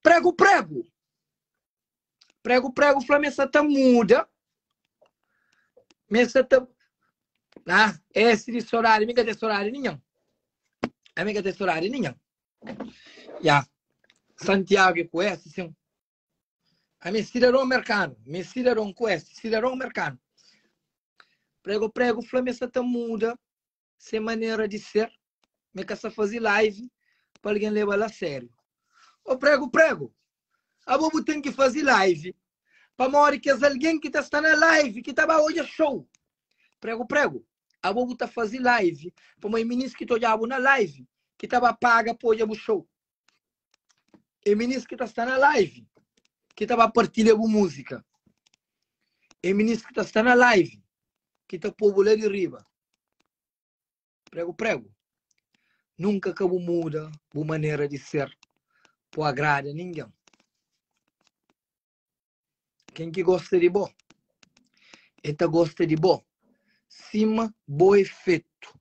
Prego prego. Prego prego fla me sa ta muda. Me sa ta Ah, esse de sodade, mi ka tem sodade ninhun. A mi ka tem sodade ninhun. Ya. Santiago é ku S, sim. A mi cidadão americano, mi cidadão ku S, cidadão americano. Prego prego fla me sa ta muda se manera di ser, me ka sa faze live pa algen leba-l a sériu. Ô pregu pregu, abo bu ten ki faze live pamodi kes algen ki ta sta na live ki ta ba odja show. Pregu pregu, abo bu ta faze live pamodi minis ki ta odja-bu na live ki ta ba paga pa odja bu show. É minis ki ta sta na live ki ta ba partilha bu múzika. É minis ki ta sta na live ki ta pô-bu la di riba. Pregu pregu. Nunka ka bu muda bu manera di ser pa agrada ningen. Ken ki gosta di bo, e ta gosta di bo sima bo é fetu.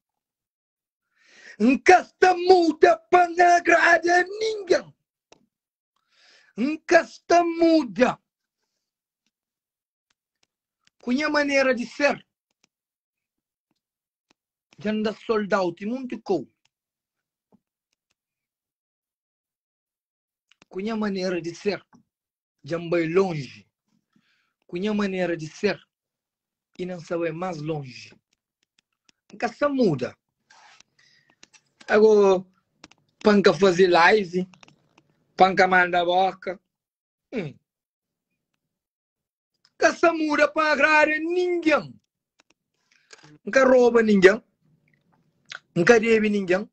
N ka sta muda pa N agrada ningen. N ka sta muda ku nha manera di ser. Dja N da sold out munti kou. Ku nha manera di ser, dja N bai lonji. Ku nha manera di ser, inda N sta bai más lonji. N ka sta muda. Ago, pa N ka faze live, pa N ka manda boka, hum. Ka sta muda pa agrada ningen. N ka roba ningen, N ka debe ningen.